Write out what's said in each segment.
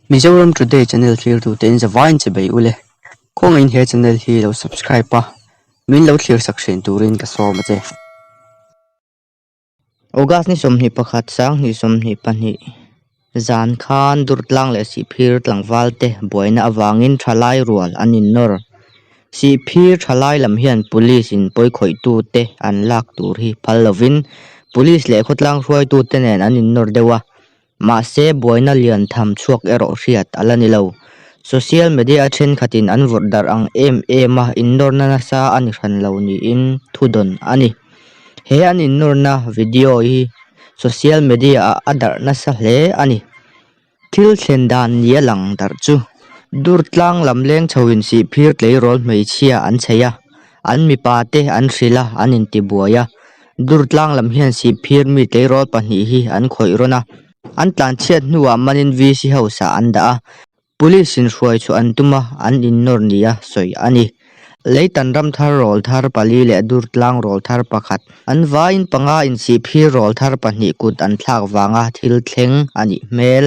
Mizoram Today channel thlirtute in zavaiin che bei ule. Khawngaihin he channel hi lo subscribe a, min lo thlir sak thin turin ka sawm a che. August ni 21 2022 zan khan Durtlang leh Sihphir tlangval te buaina avangin thalai rual an innawr. Sihphir thalai lam hian Police in pawikhawihtu te an lak tur hi phal lovin Police leh khawtlang hruaitu te nen an innawr deuh a, Mahse, buaina lian tham chhuak erawh hriat a la ni lo. Social media a thenkhatin an vawrh darh ang em em a innawrna nasa a ni hran lo niin thudawn a ni. He an innawrna video hi social media ah a darh nasa hle a ni. Thil thlen dan nia lang darh chu Durtlang lam leng chhoin Sihphir tleirawl hmeichhia an chei a, an mipa te an hrilh a, an intibuai a. Durtlang lam hian Sihphir mi tleirawl pahnih hi an khawih rawn a, an tlanchhiat hnuah manin VC House ah an dah a, Police in hruai chhuah an tum a, an innawr nia sawi a ni. Leitan ramthar rawl thar pali leh Durtlang rawl thar pakhat an vaiin panga in Sihphir rawl thar pahnih kut an thlak vanga thil thleng a nih hmel.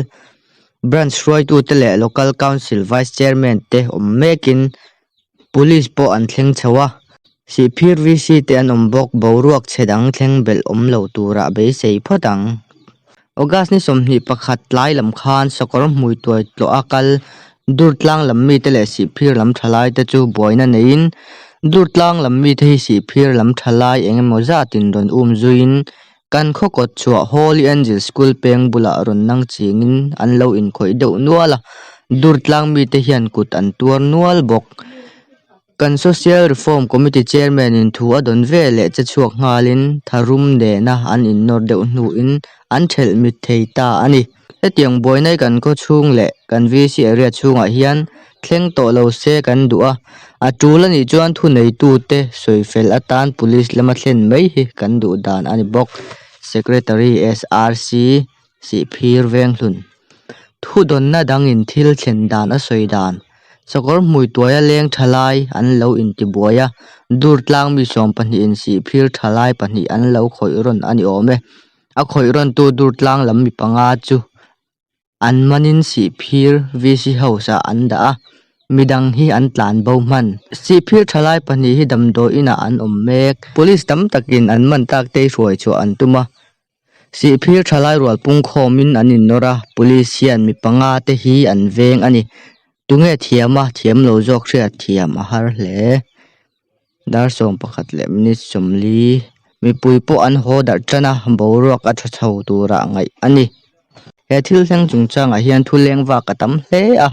Branch hruaitute leh Local Council Vice Chairman te awm mekin Police pawh an thleng chho a, Sihphir VC te an awm bawk, boruak chhe dang thleng belh awm lo turah beisei phawt ang. August ni 21 tlai lam khan sakawr hmui tuai tlawh a kal Durtlang lam mite leh Sihphir lam thalai te chu buaina neiin Durtlang lam mite hi Sihphir lam thalai eng emaw zatin rawn um zuiin kan khaw kawt chhuah Holy Angel School peng bulah rawn nang chingin an lo inkhawih deuh nual a, Durtlang mite hian kut an tuar nual bawk. Kan Social Reform Committee Chairman in thu a dawn ve leh che chhuak nghalin tharum nena an innawr deuh hnuin an thelh mit thei ta a ni. Hetiang buaina hi kan khaw chhung leh kan VC area chhungah hian thleng tawh lo se kan duh a, a tul a nih chuan thuneitute sawi fel atan Police lama thlen mai hi kan duh dan a ni bawk, Secretary SRC Sihphir Venghlun. Thudawnna dangin thil thlen dan a sawi dan, sakawr hmui tuaia leng tha lai an lo intibuai a, Durtlang mi sawmpahnihin Sihphir tha lai pahnih an lo khawih rawn a ni awm e. A khawih rawntu Durtlang lam mi panga chu an manin Sihphir VC House ah an dah a, midang hi an tlan bo hman. Sihphir thalai pahnih hi damdawi inah an awm mek. Police tam takin an man tak te hruai chhuah an tum a, Sihphir thalai rual pungkhawmin an innawr a, Police hian mi panga te hi an veng a ni. Tunge thiam a, thiam lo zawk hriat thiam a har hle. Dar 11 leh minute 40 mipui pawh an haw darh tan a, boruak a tha chho turah ngaih a ni. He thil thleng chungchangah hian thu leng vak a tam hle a,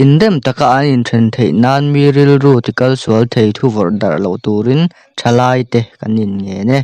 inrem taka an inthen theih nan mi rilru tikal sual thei thu vawrh darh loh turin thalai te kan inngen e.